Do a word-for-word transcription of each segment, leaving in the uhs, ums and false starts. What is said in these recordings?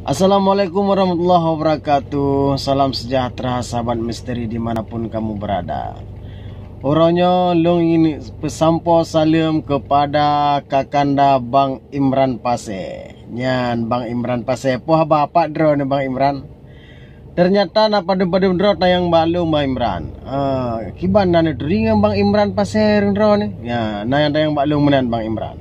Assalamualaikum warahmatullahi wabarakatuh. Salam sejahtera sahabat misteri dimanapun kamu berada. Uroe nyoe lôn ingin peusampoe saleuem kepada Kakanda Bang Imran Pasé. Nyan Bang Imran Pasé, poh haba pat droeneuh Bang Imran? Ternyata na padum-padum droe tanyong bak lôn Bang Imran. Ah, kiban na neuturi ngon Bang Imran Pasé droeneuh? Ya, na nyang tanyong bak lôn meunan Bang Imran.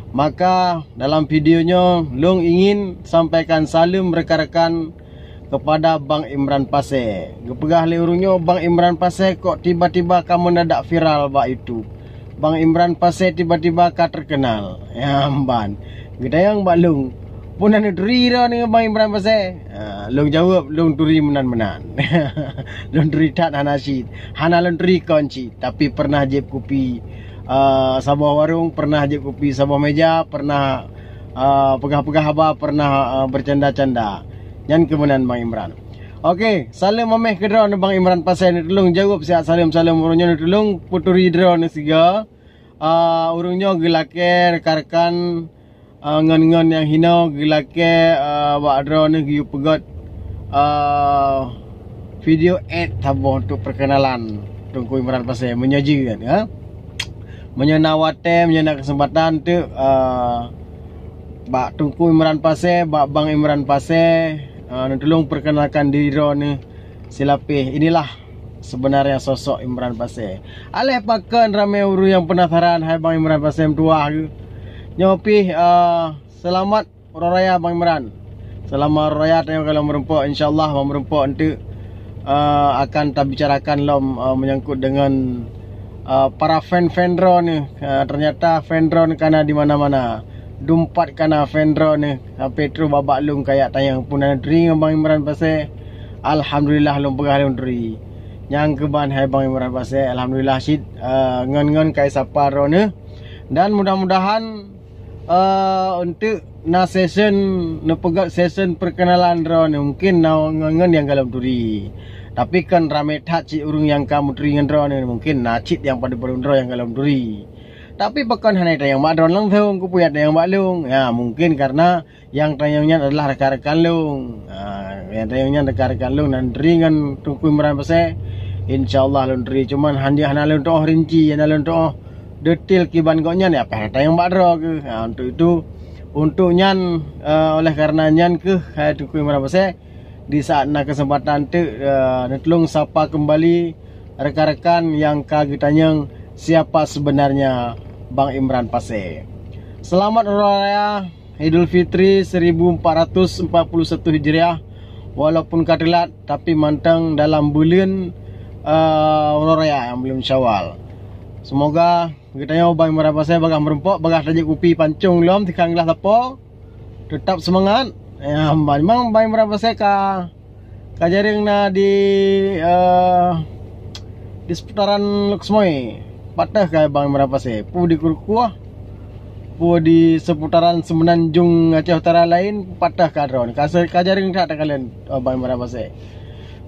Maka dalam video nyoe lôn ingin sampaikan saleuem rekan-rekan kepada Bang Imran Pasé. Geupeugah lé ureuëng nyoe Bang Imran Pasé kok tiba-tiba ka mendadak viral bak YouTube. Bang Imran Pasé tiba-tiba ka terkenal. Ya, mban. Geutanyong bak lôn, "Peue na neuturi droeneuh ngon Bang Imran Pasé?" Ha, lôn jaweueb, "Lôn turi meunan-meunan." Lôn turi that hana cit. Hana lôn turi kon cit, tapi pernah jieb kupi, eh, saboh warong, pernah jieb kupi saboh meja, pernah, eh, peugah-peugah haba, pernah, eh, bercanda-canda. Nyan keuh meunan Bang Imran. Oke, saleuem améh keu droeneuh Bang Imran Pasé, neutulông jaweueb siat saleuem-saleuem ureuëng nyoe, neutulông peuturi droeneuh sigoe. Ah, ureuëng nyoe geulakée rekan-rekan, ah, ngon-ngon nyang hinoe geulakée, ah, bak droeneuh geuyue peugét, ah, video ad saboh untuk perkenalan Teungku Imran Pasé meunyoe jeuet, ha? Meunyoe na watée, meunyoe na keuseumpatan teuk, ah, bak Teungku Imran Pasé, bak Bang Imran Pasé, ah, neutulông perkenalkan diri droeneuh silapéh. Inilah sebenarnya sosok Imran Pasé. Aléh pakon ramé ureuëng nyang penasaran hai Bang Imran Pasé meutuwah geuh. Nyoe pih, eh, seulamat uroe raya Bang Imran. Seulamat uroe raya tanyoe ka lom meurumpok, insya Allah lom meurumpok enteuk, eh, akan tabicarakan lom, eh, menyangkut dengan, eh, para fan-fan droeneuh. Eh, ternyata fan droeneuh ka na di mana-mana. Dumpat ka na fan droeneuh. Sampai troh babak lôn kajak tanyong peue na neuturi ngon Bang Imran Pasé. Alhamdulillah lôn peugah lôn turi. Nyang keuban hai Bang Imran Pasé, alhamdulillah cit, eh, ngon-ngon ka isapa droeneuh. Dan mudah-mudahan, eh, enteuk na session, neupeugét session perkenalan droeneuh, mungkin na ngon-ngon nyang ka lom turi. Tapi kan ramé that cit ureuëng nyang ka meuturi ngon droeneuh, mungkin na cit nyang padum-padum droe nyang ka lom turi. Tapi pakon hana tanyong bak droeneuh langsung, keupeue tanyong bak lôn? Ya, mungkin karena nyang tanyong nyan adalah rekan-rekan lôn. Ha, nyang tanyong nyan rekan-rekan lôn dan turi ngon Teungku Imran Pasé. Insya Allah lôn turi. Cuman hana, hana lôn tuoh rinci, hana lôn tuoh detail kiban gobnyan, ya payah tanyong bak droe keuh. Ha, untuk itu, untuk nyan, eh, oleh karena nyan keuh, hai Teungku Imran Pasé, di saat na kesempatan teuk, eh, neutulông sapa kembali rekan-rekan nyang ka geutanyong siapa sebenarnya Bang Imran Pasé. Selamat Hari Raya Idul Fitri seribu empat ratus empat puluh satu Hijriah. Walaupun ka teulat, tapi mantong dalam buleuen, eh, uroe raya nyang buleuen Syawal. Semoga geutanyoe Bang Imran Pasé bagaih meurumpok, bagaih tajép kupi pancong lom tikang glah lapo. Tetap semangat. Ya, memang Bang Imran Pasé ka, ka jareueng na di, eh, di seputaran Lhokseumawe. Patah ka Bang Imran Pasé. Peue di Krukoh, peue di seputaran Semenanjung Aceh Utara laén, patah ka droeneuh. Ka se-, ka jareueng that takalon, oh, Bang Imran Pasé.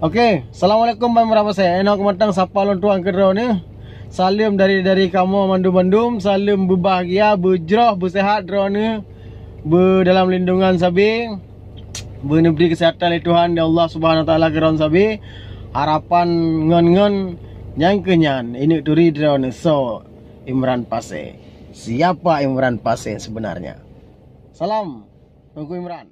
Oke, assalamualaikum Bang Imran Pasé. Inoe keumatang sapa lôn tuan keu droeneuh. Saleuem dari, dari kamoe mandum-mandum, saleuem beubahgia, beujroh, beuseuhat droeneuh, beudalam lindungan sabe, beuneubri keuseuhatan lé Tuhan, ya Allah Subhanahu Wa Taala, keu droeneuh sabe. Harapan ngon-ngon nyang keu nyan, ineuk turi droeneuh soe Imran Pasé. Siapa Imran Pasé sebenarnya? Salam, Teungku Imran.